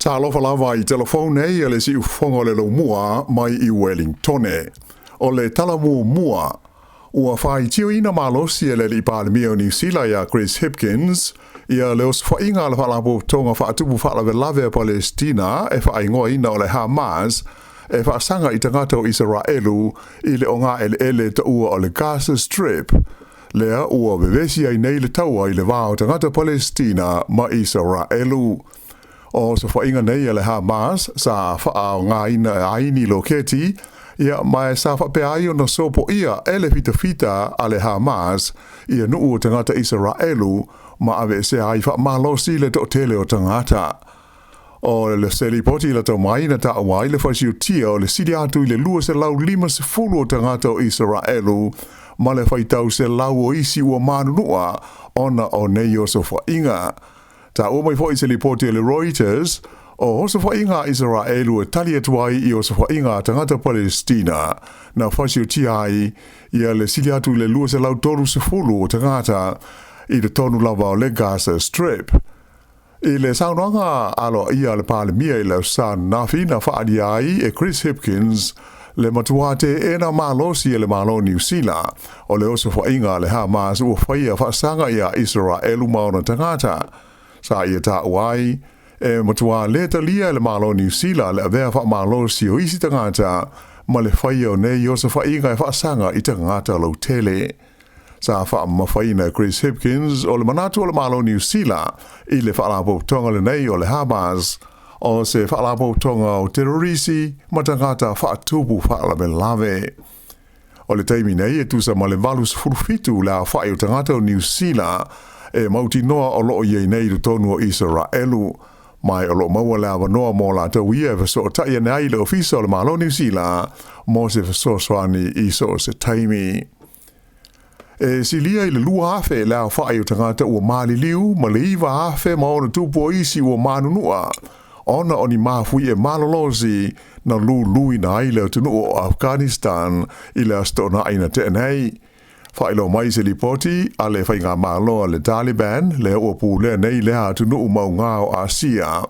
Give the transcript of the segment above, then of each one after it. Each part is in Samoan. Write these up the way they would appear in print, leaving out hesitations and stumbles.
Talofa lava i telefone nei a le siufofoga o le laumua mai i Wellingtone. O le tala muamua, ua faitioina malosi e le alii Palemia o Niu Sila ia Chris Hipkins ia le osofaiga a le Faalapotopotoga Faatupu Faalavelave a Palesitina e faaigoaina o le Hamas e faasaga i tagata o Isaraelu i le ogaeleele taua o le Gaza Strip, lea ua vevesi ai nei le taua i le va o tagata Palesitina ma Isaraelu. O osofaiga nei a le Hamas sa faaaogaina ai ni loketi, ia ma sa faapea ai ona sopoia e le fitafita a le Hamas ia nuu o tagata Isaraelu ma aveesea ai faamalosi le toatele o tagata. O le se lipoti la tau mai na taua ai le fasiutia o le sili atu i le 250 o tagata o Isaraelu ma le faitau selau o isi ua manunua ona o nei osofaiga. Taua mai foi se lipoti a le Reuters, o osofaiga a Isaraelu e tali atu ai i osofaiga a tagata Palesitina na fasiutia ai ia le sili atu i le 230 o tagata i totonu lava o le Gaza Strip. I le saunoaga aloaia a le Palemia i le aso ananafi na faaalia ai e Chris Hipkins le matua teena malosi e le Malo o Niu Sila o le osofaiga a le Hamas ua faia faasaga iā Isaraelu ma ona tagata. Sa ia taua ai, e matua le talia e le Malo o Niu Sila le avea faamalosi o isi tagata ma le faia o nei osofaiga e faasaga i tagata lautele. Sa faamamafaina e Chris Hipkins o le manatu o le Malo o Niu Sila i le faalapotopotoga lenei o le Hamas o se faalapotopotoga o terorisi ma tagata faatupu faalavelave. O le taimi nei e tusa ma le 87 le aofai o tagata o Niu Sila e mautinoa o loo i ai nei i totonu o Isaraelu, ma o loo maua le avanoa mo latou ia e fesootai ane ai i le Ofisa o le Malo o Niu Sila mo se fesoasoani i so o se taimi. E silia i le 2,000 le aofai o tagata ua maliliu ma le 9,000 ma ona tupu o isi ua manunua ona o ni mafuie malolosi na luluina ai le atunuu o Afghanistan i le Aso Toonai na tea nei. Faailoa mai se lipoti a le faigamalo a le Taliban lea ua pulea nei lea atunuu mauga o Asia.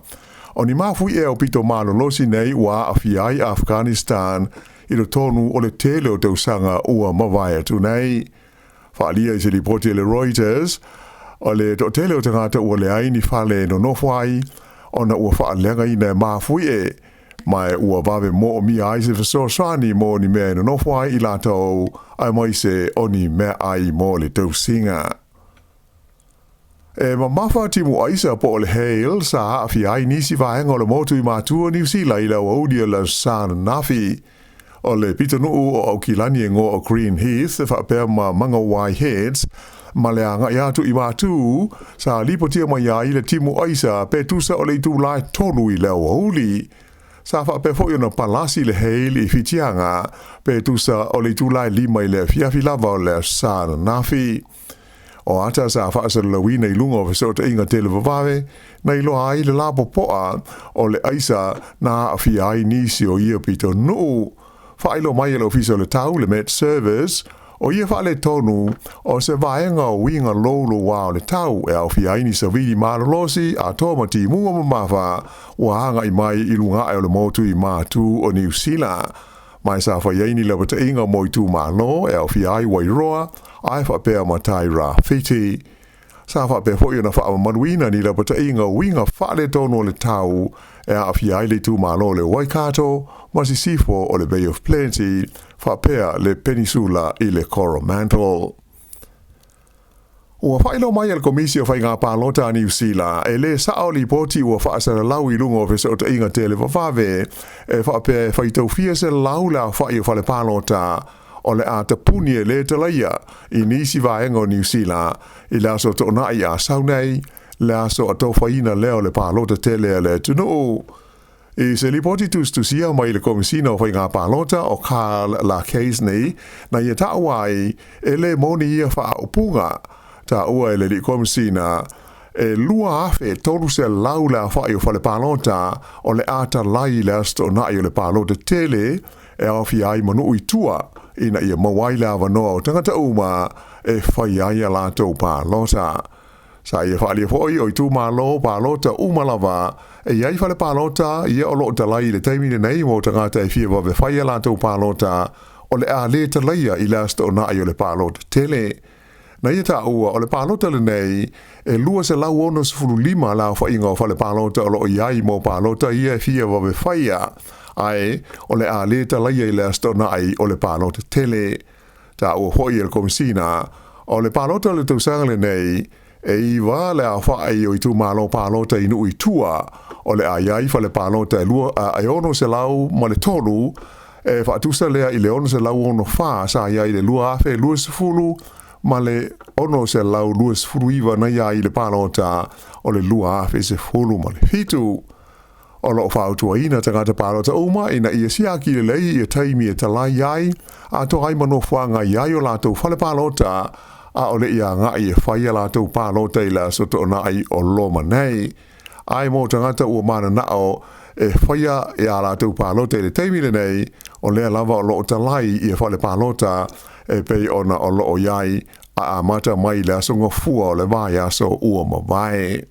O ni mafuie aupito malolosi nei ua aafia ai Afghanistan i totonu o le tele o tausaga ua mavae atu nei. Faaalia i se lipoti a le Reuters, o le toatele o tagata ua leai ni fale e nonofo ai ona ua faaleagaina e mafuie, ma ua vave moomia ai se fesoasoani mo ni mea e nonofo ai i latou aemaise o ni meaai mo le tausiga. E mamafa timu aisa po o le hail sa aafia ai nisi vaega o le motu i Matu o Niu Sila i le aoauli o le aso Sa ananafi. O le pitonuu o Aukilani e igoa o Green Heath e faapea ma Mangawhai Heads ma le agai atu i Matu sa lipotia mai ai le timu aisa pe tusa o le itula e 3 i le aoauli. Sa faapea foi ona palasi le hail i Whitianga pe tusa o le itula e 5 i le afiafi lava o le aso Sa ananafi. O ata sa faasalalauina i luga o fesootaiga televavave na iloa ai le lapopoa o le aisa na aafia ai nisi o ia pitonuu. Faailoa mai e le Ofisa o le Tau, le Met Service, o ia faaletonu o se vaega o uiga louloua o le tau e aofia ai ni savili malolosi atoa ma timuga mamafa ua agai mai i luga ae o le motu i Matu o Niu Sila. Ma sa fai ai ni lapataiga mo itumalo e aofia ai Wairoa ae faapea ma Tairāwhiti. Sa faapea foi ona faamamaluina ni lapataiga o uiga faaletonu o le tau e aafia ai le itumalo o le Waikato ma sisifo o le Bay of Plenty faapea le Penisula i le Coromandel. Ua faailoa mai e le Komisi o Faiga Palota a Niu Sila, e le sao lipoti ua faasalalau i luga o fesootaiga televavave e faapea e faitaufia selau le aofai o fale palota o le a tapuni e le talaia i nisi vaega o Niu Sila i le aso Toonai a sau nei, le aso atofaina lea o le palota tele a le atunuu. I se lipoti tusitusia mai le Komisina o Faiga Palota o Carl Lacasney na ia taua ai e le moni ia faaupuga, taua e le alii Komisina e 2,300 le aofai o fale palota o le a talai i le Aso Toonai o le palota tele e aofia ai ma nuu i tua ina ia maua ai le avanoa o tagata uma e fai ai a latou palota. Sa ia faaalia foi o itumalo palota uma lava e i ai fale palota ia o lo o talai i le taimi lenei mo tagata e fia vave fai a latou palota, o le a le talaia i le Aso Toonai o le palota tele. Na ia taua o le palota lenei e 265 le aofaiga o fale palota o lo o i ai mo palota ia e fia vave faia, ae o le a le talaia i le Aso Toonai o le palota tele. Taua foi e le Komesina o le palota o le tausaga lenei e 9 le aofai o itumalo palota i nuu i tua, o le a i ai fale palota e 603, e faatusa lea i le 664 sa i ai i le 2020 ma le 629 na i ai i le palota o le 2017. O lo o fautuaina tagata palota uma ina ia siaki lelei ia taimi e talai ai, atoa ai ma nofoaga i ai o latou fale palota, a o le i agai e fai a latou palota i le Aso Toonai o loma nei. Ae mo tagata ua mananao e faia a latou palota i le taimi lenei, o lea lava o lo o talai ia fale palota e pei ona o lo o i ai a amata mai i le Aso Gafua o le vaiaso ua mavae.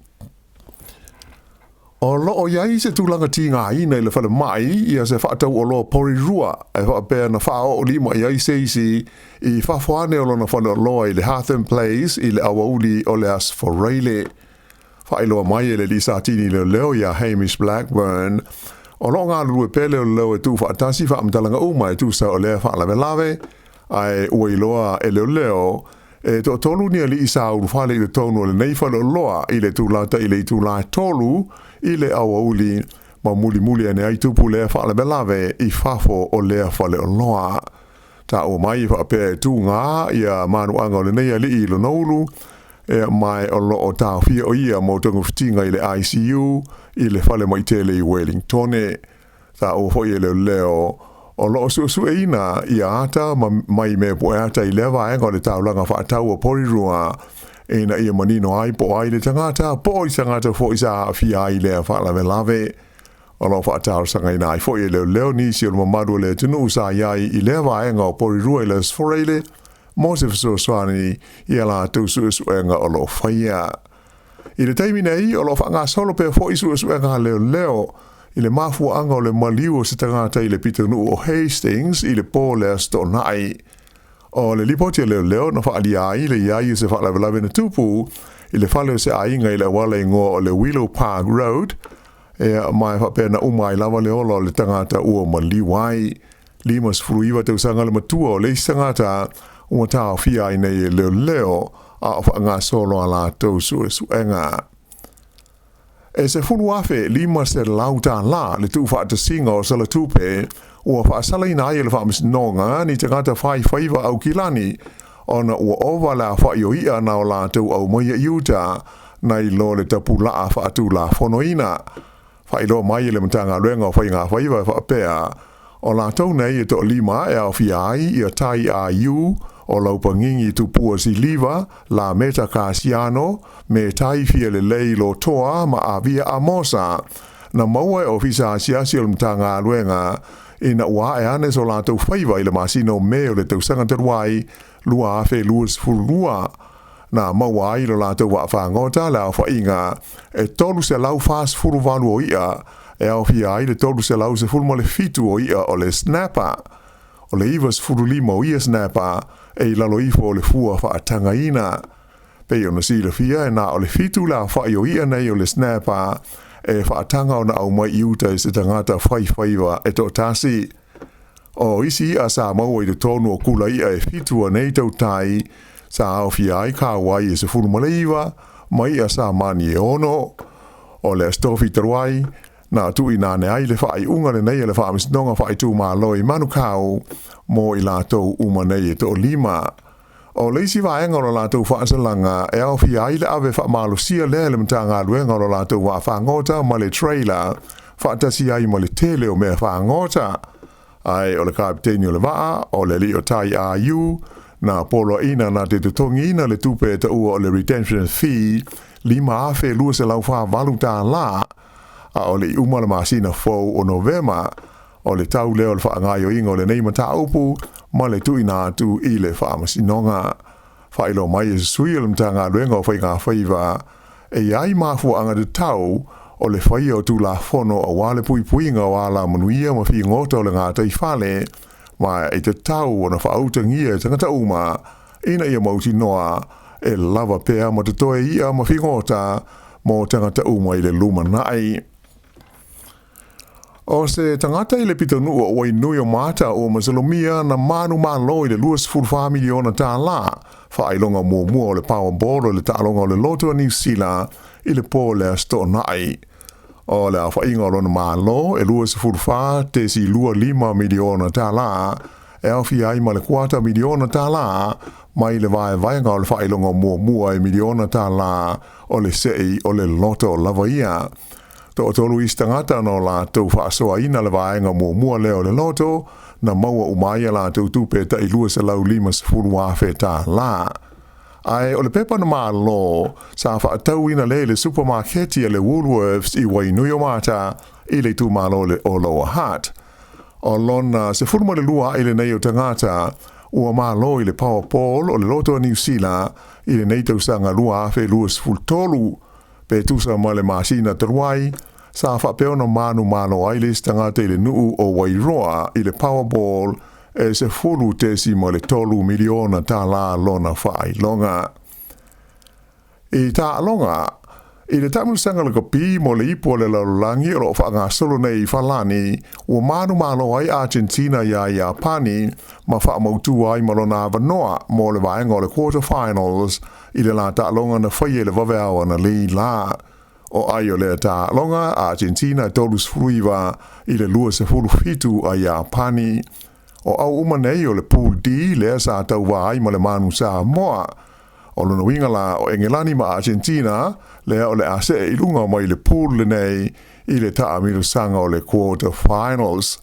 O lo o i ai se tulaga tigaina i le falemai ia se faatauoloa Porirua e faapea na faaoo lima i ai se isi i fafo ane o lona faleoloa i le Hatham Place i le aoauli o le Aso Faraile. Faailoa mai e le alii Satini leoleo ia Hamish Blackburn, o lo o galulue pea leoleo e tuufaatasi faamatalaga uma e tusa o lea faalavelave, ae ua iloa e leoleo E toatolu ni alii sa ulufale i totonu o lenei faleoloa i le tulata i le itula e 3 i le aoauli ma mulimuli ane ai tupu lea faalavelave i fafo o lea faleoloa. Taua mai e faapea e tuga ia manuaga o lenei alii i lona ulu, e ma o lo o taofia o ia mo togafitiga i le ICU i le fale maitele i Wellingtone. Taua foi e leoleo o lo o suesueina ia ata ma mai mea pueata i lea vaega o le taulaga faatau o Porirua ina ia manino ai po o ai le tagata po o i tagata foi sa aafia ai lea faalavelave. O lo o faatalosagaina ai foi e leoleo nisi o le mamalu o le atunuu sa i ai i lea vaega o Porirua i le Aso Faraile mo se fesoasoani i a latou suesuega o lo o faia. I le taimi nei, o lo o faagasolo pea foi suesuega a leoleo i le mafuaaga o le maliu o se tagata i le pitonuu o Hastings i le po o le Aso Toonai. O le lipoti a leoleo na faaalia ai le i ai o se faalavelave na tupu i le fale o se aiga i le auala igoa o le Willow Park Road, e ma e faapea na uma ai lava le ola o le tagata ua maliu ai. 59 tausaga le matua o le isi tagata ua taofia ai nei e leoleo a o faagasolo a latou suesuega. E $10,500 le tuufaatasiga o salatupe ua faasalaina ai e le Faamasinoga ni tagata faifaiva Aukilani ona ua ova le aofai o i'a na o latou aumaia i uta nai lo le tapulaa faatulafonoina. Faailoa mai e le Matagaluega o Faiga Faiva e faapea, o latou nei e toalima e aofia ai ia Tai A Yu o Laupagigi Tupua Siliva, Lameta Kasiano, me Tai Fialelei Lotoa ma Avia Amosa, na maua e Ofisa Asiasi o le Matagaluega ina ua ae ane so latou faiva i le masina o Me o le tausaga talu ai 2022. Na maua ai lo latou vaafagota le aofaiga e 348 o i'a e aofia ai le 317 o i'a o le snapper. O le 95 o ia snapper e i lalo ifo o le fua faatagaina. Pei ona silafia e na o le 7 le aofai o i'a nei o le snapper e faataga ona aumai i uta e se tagata faifaiva e toatasi. O isi i'a sa maua i totonu o kula i'a e 7 a nei tautai sa aofia ai kāwai e 19 ma i'a samani e 6. O le Aso Tofi talu ai, na tuuina ane ai le faaiuga lenei a le Faamasinoga Faaitumalo i Manukau mo i latou uma nei e toalima. O le isi vaega o le latou faasalaga e aofia ai le ave faamalosia lea e le Matagaluega o le latou vaafagota ma le trailer faatasi ai ma le tele o mea fagota. Ae o le kapiteni o le vaa, o le alii o Tai A Yu, na poloaiina na te totogiina le tupe e taua o le redemption fee $5,248, a o le i uma le masina fou o Novema o le tau lea o le faagaoioiga o lenei mataupu ma le tuuina atu i le Faamasinoga. Faailoa mai e se sui o le Matagaluega o Faigafaiva, e i ai mafuaaga tatau o le faia o Tulafono aua le puipuiga o alamanuia ma figota o le gataifale, ma e tatau ona faautagia e tagata uma ina ia mautinoa e lava pea ma totoe i'a ma figota mo tagata uma i le lumanai. O se tagata i le pitonuu o Wainuiomata ua masalomia na manumalo i le $24 miliona tālā faailoga muamua o le Powerball o le taaloga o le loto a Niu Sila i le po o le Aso Toonai. O le aofaiga o lona malo e $24.25 miliona tālā e aofia ai ma le kuata miliona tālā mai le vaevaega o le faailoga muamua e miliona tālā o le sei o le loto lava ia. Toatolu isi tagata na o latou faasoaina le vaega muamua lea o le loto, na maua uma ai a latou tupe tai $250,000. Ae o le pepa na malo, sa faatauina lea i le supamaketi a le Woolworths i Wainuiomata i le itumalo o Lower Hutt. O lona 12 a'i lenei o tagata ua malo i le Powerball o le loto a Niu Sila i lenei tausaga 2023. Pe tusa ma le masina talu ai, sa faapea ona manumalo ai le isi tagata i le nuu o Wairoa i le Powerball e $10.3 miliona tālā lona faailoga. I taaloga, i le taamilosaga lakapi mo le Ipu o le Lalolagi o lo o faagasolo nei i Falani, ua manumalo ai Argentina iā Iapani ma faamautu ai ma lona avanoa mo le vaega o le quarter finals i le la taaloga na faia i le vaveao analeila. O ai o lea taaloga, Argentina e 39 i le 27 a Iapani. O au uma nei o le Pool D lea sa tauva ai ma le Manu Samoa. O lona uiga la, o Engelani ma Argentina lea o le a see i luga mai le pool lenei i le taamilosaga o le quarter finals.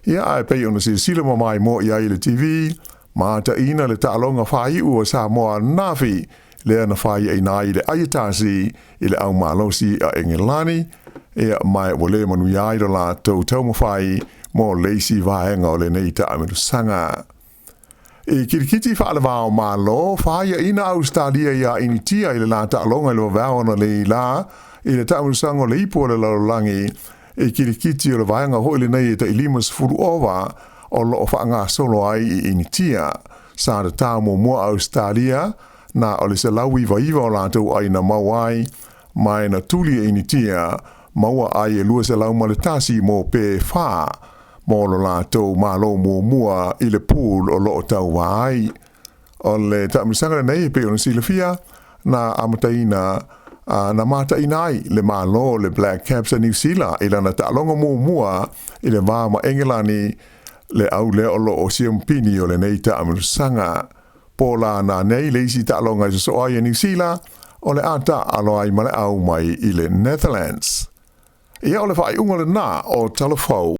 Ia, ae pei ona silasila ma maimoa i ai i le TV, mataina le taaloga faaiu a Samoa ananafi lea na faiaina ai i le ai e tasi i le au malosi a Engelani, ia, ma ua le manuia ai lo latou taumafai mo le isi vaega o lenei taamilosaga. I kirikiti faale-va-o-Malo, faiaina Ausetalia iā Initia i le la taaloga i le vaveao analeila i le taamilosaga o le Ipu o le Lalolagi i kirikiti o le vaega foi lenei e tai 50 ova o lo o faagasolo ai i Initia. Sa tatao muamua Ausetalia, na o le 199 o latou ai na maua ai, ma e na tuli e Initia, maua ai e 201 mo pe 4 mo lo latou malo muamua i le pool o lo o tauva ai. O le taamilosaga lenei e pei ona silafia, na amataina na mataina ai le Malo o le Black Caps a Niu Sila i lana taaloga muamua i le va ma Engelani, le au lea o lo o siamupini o lenei taamilosaga. Po o lana nei le isi taaloga e sosoo ai e Niu Sila, o le a taaalo ai ma le au mai i le Netherlands. Ia, o le faaiuga lena o Talafou.